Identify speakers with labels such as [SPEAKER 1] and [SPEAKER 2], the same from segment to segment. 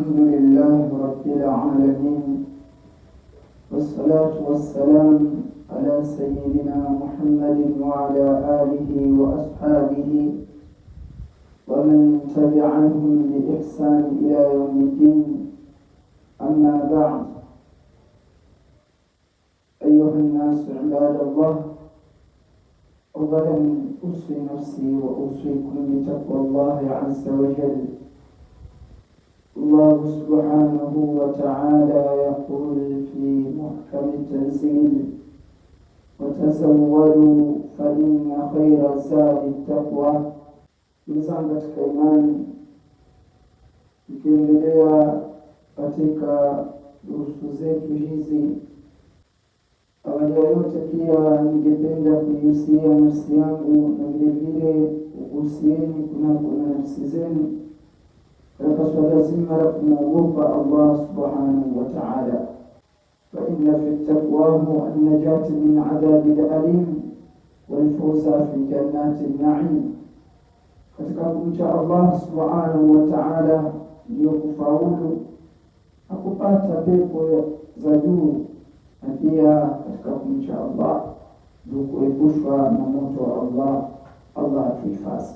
[SPEAKER 1] الحمد لله رب العالمين والصلاة والسلام على سيدنا محمد وعلى آله وأصحابه ومن تبعهم بإحسان إلى يوم الدين. أما بعد، أيها الناس عباد الله، أولا أوصي نفسي وأوصيكم بتقوى الله عز وجل. الله سبحانه وتعالى يقول في محكم التنزيل: وتزودوا فإن خير الزاد التقوى. Ndugu zangu katika imani, tukiendelea katika durusu zetu hizi, awali ya yote pia ningependa kuihusia nafsi yangu na vile vile kuhusieni kunako na nafsi zenu katika swala zima la kumwogopa Allah subhanahu wa ta'ala. Fa inna fi taqwahu an-najati min adhabi al-alim wal-fawza fi jannati an-na'im. Katika kumcha Allah subhanahu wa ta'ala ndiyo kufaulu na kupata pepo za juu, na pia katika kumcha Allah ndio kuepushwa na moto wa Allah. Allah atuhifadhi.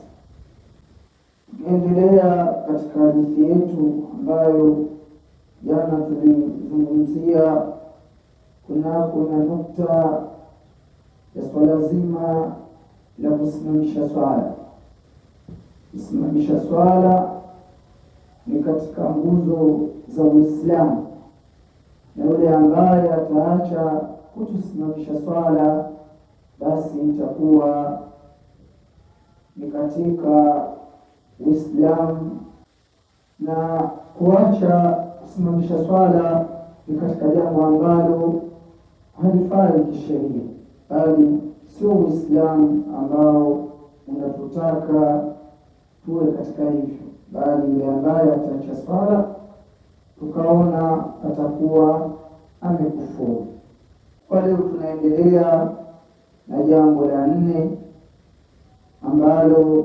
[SPEAKER 1] Tukiendelea katika hadithi yetu ambayo jana tulizungumzia, kuna nukta ya swala zima la kusimamisha swala. Kusimamisha swala ni katika nguzo za Uislamu, na yule ambaye ataacha kutusimamisha swala basi itakuwa ni katika Uislamu, na kuacha kusimamisha swala ni katika jambo ambalo halifai kisheria, bali sio Uislamu ambao unatutaka tuwe katika hivyo, bali yule ambaye ataacha swala tukaona atakuwa amekufuru. Kwa leo tunaendelea na jambo la nne ambalo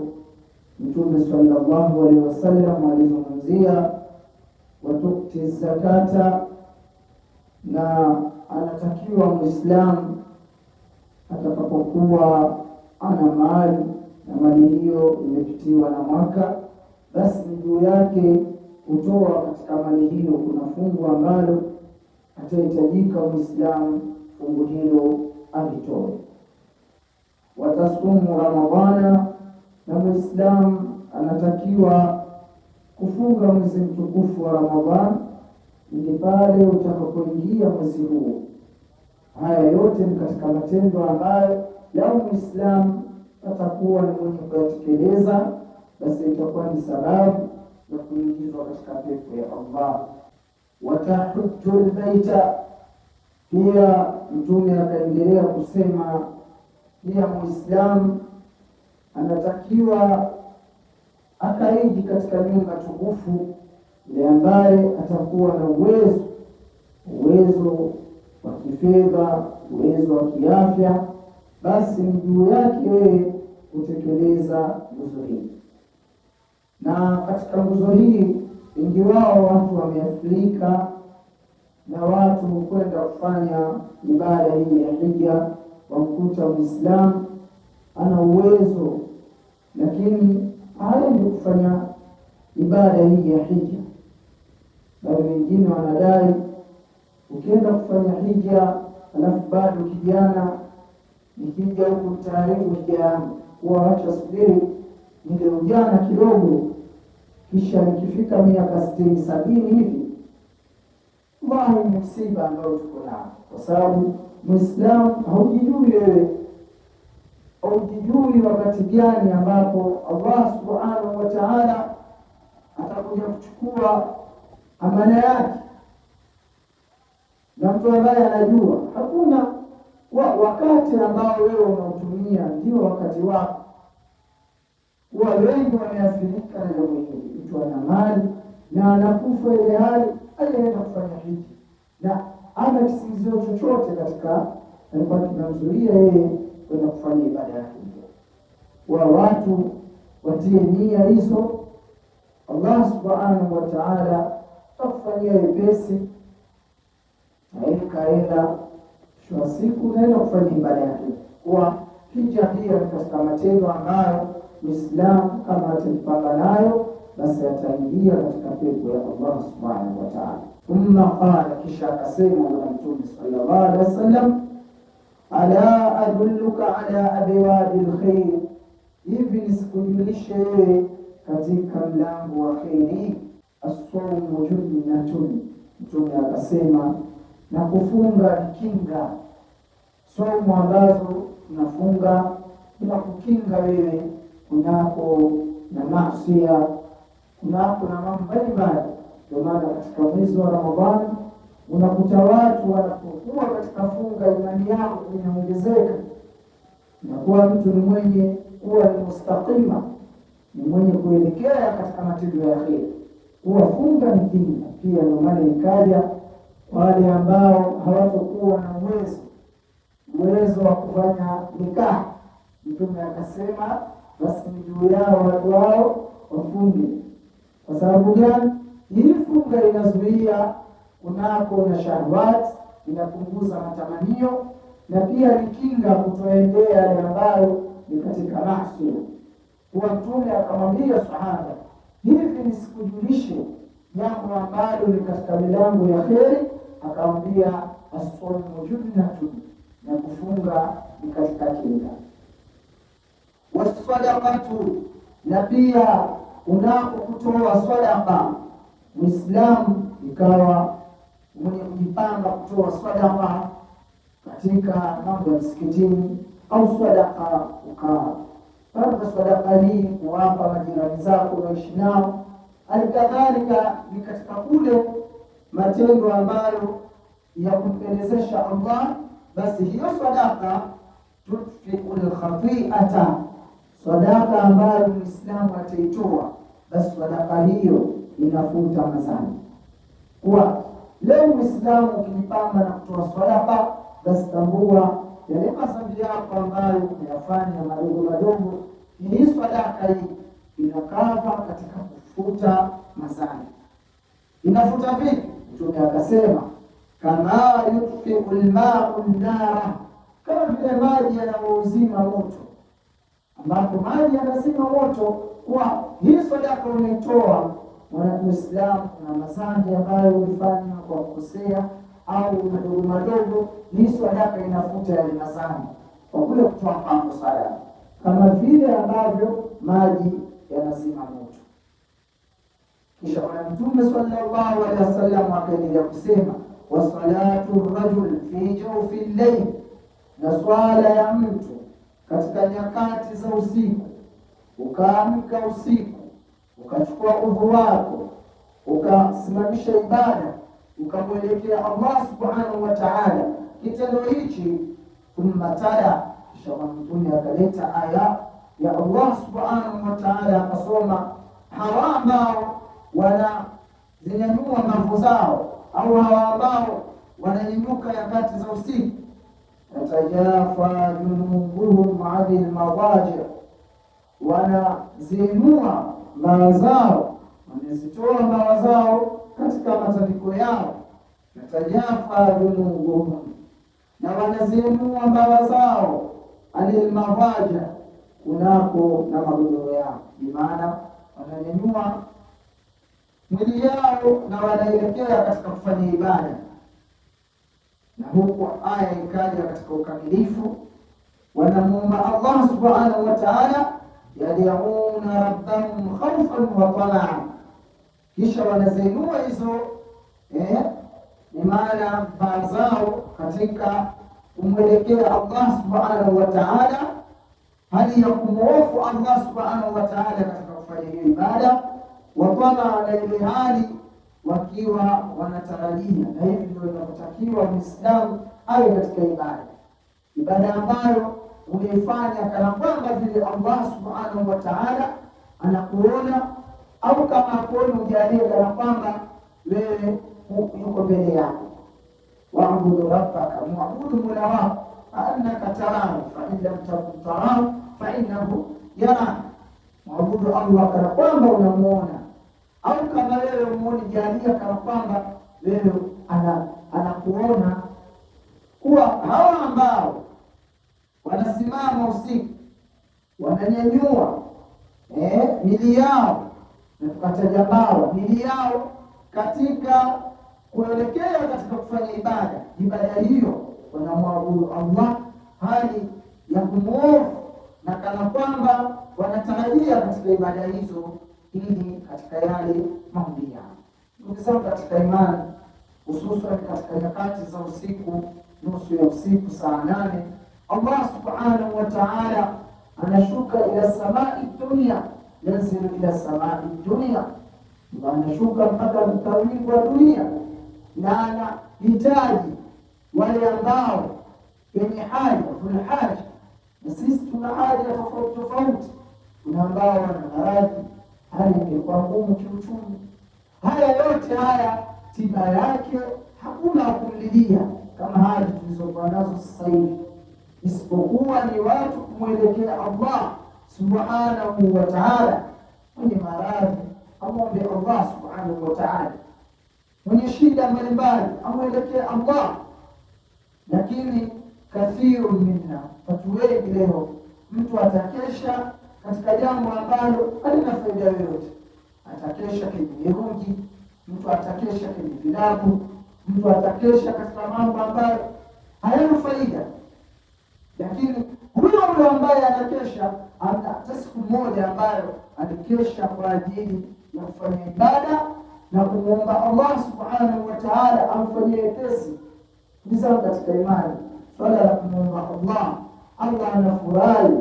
[SPEAKER 1] Mtume sallallahu alaihi wasallam alizungumzia, watukti zakata, na anatakiwa Muislamu atakapokuwa ana mali na mali hiyo imepitiwa na mwaka, basi ni juu yake kutoa katika mali hiyo. Kuna fungu ambalo atahitajika Muislamu fungu hilo alitoe. Watasumu Ramadhana, na Muislamu anatakiwa kufunga mwezi mtukufu wa Ramadhan ili pale utakapoingia mwezi huo. Haya yote ni katika matendo ambayo lau Muislamu atakuwa ni mwenye kuyatekeleza, basi itakuwa ni sababu ya kuingizwa katika pepo ya Allah. Watahujju lbaita, pia Mtume akaendelea kusema pia Muislamu anatakiwa akaiji katika nyumba tukufu, yule ambaye atakuwa na uwezo wa kifedha, uwezo wa kiafya, basi ni juu yake yeye kutekeleza nguzo hii. Na katika nguzo hii wengi wao watu wameathirika na watu kwenda kufanya ibada hii ya hija, wamkuta Muislamu ana uwezo lakini haendi kufanya ibada hii ya hija, bali wengine wanadai ukienda kufanya hija alafu bado kijana, nikija huku nitaharibu hija yangu, kuwa wacha subiri nile ujana kidogo, kisha nikifika miaka 60 70 hivi. Wallahi ni msiba ambao tuko nao, kwa sababu Muislamu haujijui wewe, haujijui wakati gani ambapo Allah subhanahu wa ta'ala atakuja kuchukua amana yake, na mtu ambaye anajua hakuna wakati ambao wewe unautumia ndio wakati wako. Kuwa wengi wameathirika na jambo hili. Mtu ana mali na anakufa ile hali alienda kufanya hiji na ana kisingizio chochote katika alikuwa kinamzuia yeye kwenda kufanya ibada yake. Wa watu watie nia hizo, Allah subhanahu wa ta'ala atakufanyia wepesi, aweka hela, mwisho wa siku unaenda kufanya ibada yake. Kwa hija pia ni katika matendo ambayo Muislamu kama atajipanga nayo, basi ataingia katika pepo ya Allah subhanahu wa ta'ala. Thumma qala, kisha akasema Bwana Mtume sallallahu alaihi wasallam, ala adulluka ala abwabi lkhair, hivi nisikujulishe wewe katika mlango wa kheri? Assaumu junnatun, Mtume akasema na kufunga ni kinga. Saumu ambazo unafunga inakukinga wewe kunako na masia, kunako na mambo mbalimbali. Ndio maana katika mwezi wa Ramadhani unakuta watu wanapokuwa katika funga, imani yao inaongezeka, inakuwa mtu ni mwenye kuwa ni mustaqima, ni mwenye kuelekea katika matendo ya kheri. Kuwa funga ni kinga pia. Ndio maana ikaja wale ambao hawatokuwa na uwezo wa kufanya nikaha, Mtume akasema basi ni juu yao watu wao wafunge. Kwa sababu gani? Hii funga inazuia kunako na shahawat, inapunguza matamanio na pia ni kinga kutoendea yale ambayo ni katika maasi. Kuwa Mtume akamwambia sahaba, hivi nisikujulishe jambo ambalo ni katika milango ya kheri? Akamwambia as-sawmu junnatun, na kufunga ni katika kinga. Wasadaqatu, na pia unapokutoa sadaqa, Muislamu ikawa mwenye kujipanga kutoa sadaqa katika mambo ya msikitini au sadaqa ukapanga sadaqa hii kuwapa majirani zako unaishi nao. Alikadhalika ni katika kule matendo ambayo ya kumpendezesha Allah, basi hiyo sadaqa tudfiu lkhati'ata, sadaqa ambayo muislamu ataitoa, basi sadaqa hiyo inafuta madhambi. Kwa leo muislamu ukijipamba na kutoa sadaqa, basi tambua yale madhambi yako ambayo umeyafanya madogo madogo, hii sadaka hii inakava katika kufuta madhambi. Inafuta vipi? Mtume akasema kama yutfiu lmau nnara, kama vile maji yanayouzima moto, ambapo maji yanazima moto. Kwa hii sadaka unaitoa Muislamu, kuna madhambi ambayo ulifanya kwa kukosea au madogo madogo, hii sadaka inafuta yale madhambi kwa kule kutoa kwako sadaka, kama vile ambavyo maji yanazima moto. Kisha Bwana Mtume sallallahu alaihi wasallam akaendelea kusema wasalatu rajul fi jawfi llail, na swala ya mtu katika nyakati za usiku. Ukaamka usiku ukachukua udhu wako ukasimamisha ibada ukamwelekea Allah subhanahu wa ta'ala, kitendo hichi thumma tala. Kisha Bwana Mtume akaleta aya ya Allah subhanahu wa ta'ala akasoma, hawa ambao wanazinyanyua mbavu zao au hawa ambao wananyanyuka nyakati za usiku, tatajafa junubuhum anil madaji, wanaziinua mbawa zao, wanazitoa mbawa zao katika matandiko yao. Tatajafa junubuhum, na wanaziinua mbawa zao anil madaji, kunako na magodoro yao, bimaana wananyanyua mwili yao na wanaelekea katika kufanya ibada. Na huku aya ikaja katika ukamilifu, wanamuomba Allah subhanahu wa ta'ala, yad'una rabbahum khawfan wa tamaa, kisha wanazinua hizo ni maana baa zao katika kumwelekea Allah subhanahu wa ta'ala, hali ya kumhofu Allah subhanahu wa ta'ala katika kufanya hiyo ibada watama na ile hali wakiwa wanatarajia. Na hivi ndio inavyotakiwa Muislamu awe katika ibada, ibada ambayo unaifanya kana kwamba vile Allah subhanahu wa ta'ala anakuona, au kama akuona ujalie kana kwamba wewe yuko mbele yako. Waabudu rabbaka, muabudu mola wako, annaka tarahu fa in lam takun tarahu fa innahu yaraka, mwabudu Allah kana kwamba unamuona Au kama wewe umuoni, jalia kana kwamba wewe anakuona kuwa hawa ambao wanasimama usiku wananyanyua mili yao, na tukataja bao mili yao katika kuelekea katika kufanya ibada. Ibada hiyo wanamwabudu Allah hali ya kumwofu na kana kwamba wanatarajia katika ibada hizo, ili katika yale maombi yao. Ndugu zangu katika imani, hususan katika nyakati za usiku, nusu ya usiku, saa 8, Allah subhanahu wa ta'ala anashuka ila samai dunia, yanzilu ila samai dunia, anashuka mpaka mtawingu wa dunia, na anahitaji wale ambao wenye haja, dhul haja. Na sisi tuna haja tofauti tofauti. Kuna ambao wana maradhi, hali imekuwa ngumu kiuchumi. Haya yote haya tiba yake hakuna kumlilia kama hali tulizokuwa nazo sasa hivi, isipokuwa ni watu kumwelekea Allah subhanahu wa ta'ala. Mwenye maradhi amwombe Allah subhanahu wa ta'ala, mwenye shida mbalimbali amwelekee Allah. Lakini kathiru minna, watu wengi leo mtu atakesha katika jambo ambalo halina faida yoyote. Atakesha kwenye mirungi, mtu atakesha kwenye vilabu, mtu atakesha katika mambo ambayo hayana faida. Lakini huyo huyo ambaye anakesha, hata siku moja ambayo alikesha kwa ajili ya kufanya ibada na kumwomba Allah subhanahu wa ta'ala amfanyie wepesi. Ndugu katika imani, swala la kumwomba Allah, Allah anafurahi.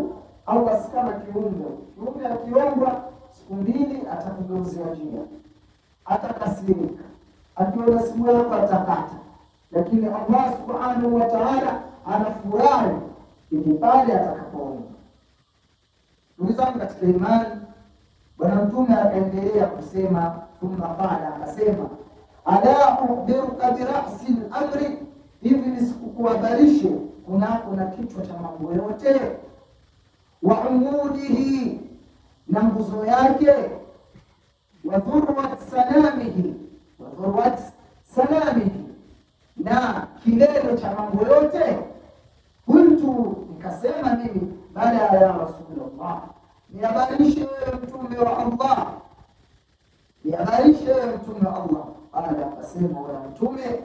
[SPEAKER 1] Allah si kama kiumbe. Kiumbe akiombwa siku mbili atakugeuzia njia, atakasirika, akiona simu yako atakata. Lakini Allah subhanahu wa ta'ala anafurahi ili pale atakapoomba. Ndugu zangu katika imani, Bwana Mtume akaendelea kusema, thumma qala, akasema ala ukhbiruka birasi al-amri, hivi nisikukuhabarishe kunako na kichwa cha mambo yote, wa umudihi, na nguzo yake, wa dhurwat sanamihi, wa dhurwat sanamihi, na kilele cha mambo yote. Qultu, nikasema mimi, bala ya Rasulullah, nihabarishe wewe mtume wa Allah, nihabarishe wewe mtume wa Allah. Qala, akasema bwana mtume,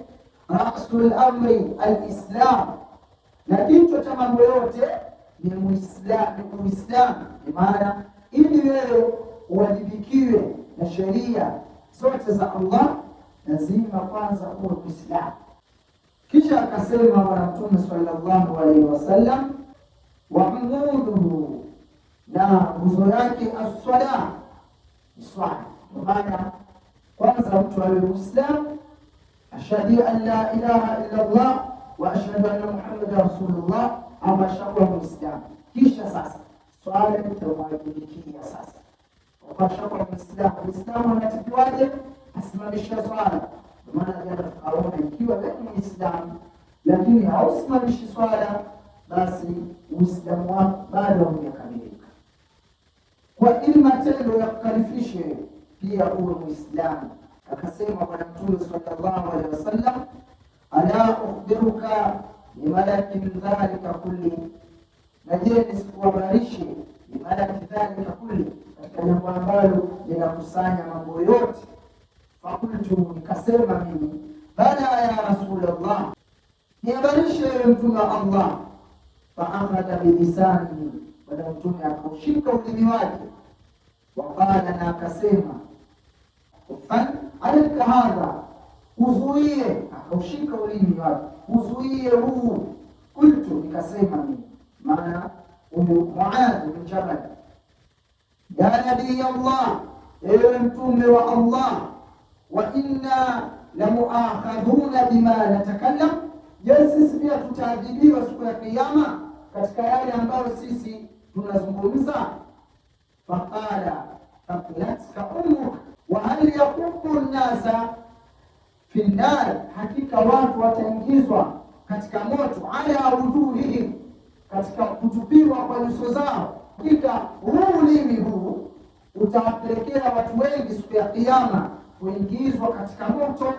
[SPEAKER 1] rasul amri alislam, na kichwa cha mambo yote ni Muislamu. Ni maana ili wewe uwajibikiwe na sheria zote za Allah, lazima kwanza uwe Muislamu. Kisha akasema bwana mtume sallallahu alaihi wasallam, wa umuduhu, na nguzo yake as-sala, ni swala. Kwa maana kwanza mtu awe Muislamu, ashhadu an la ilaha illa Allah wa ashhadu anna Muhammadan rasulullah, ama ashakuwa Muislamu. Kisha sasa swala itamwajibikia sasa, ashakuwa Muislamu. Muislamu anatakiwaje? Asimamishe swala. Maana jana tukaona ikiwa wewe ni Muislamu lakini hausimamishi swala, basi Uislamu wako bado haujakamilika. Kwa ili matendo ya kukalifishe pia uwe Muislamu. Akasema Bwana Mtume sallallahu alaihi wasallam, ala ukhbiruka bimalaki dhalika kulli, na je nisikuhabarishe bimalaki dhalika kulli, katika jambo ambalo linakusanya mambo yote. Fakultu, nikasema mimi, bala ya Rasulullah, nihabarishe ewe mtume wa Allah. Faakhadha bilisanihi, bwana mtume akaushika ulimi wake. Waqala, na akasema, fan alaika hadha, uzuie. Akaushika ulimi wake, uzuie huu. Kultu, nikasema mimi, maana huyu Muadh bin Jabal, ya nabii Allah, ewe mtume wa Allah, wa inna lamuakhadhuna bima natakallam, je, sisi pia tutaadhibiwa siku ya Kiyama katika yale ambayo sisi tunazungumza? Faqala thaqilatka ummuk wa hal yakubu nnasa fi nnar, hakika watu wataingizwa katika moto, ala wujuhihim, katika kutupiwa kwa nyuso zao. Hakika huu ulimi huu Utawapelekea watu wengi siku ya Kiyama kuingizwa katika moto.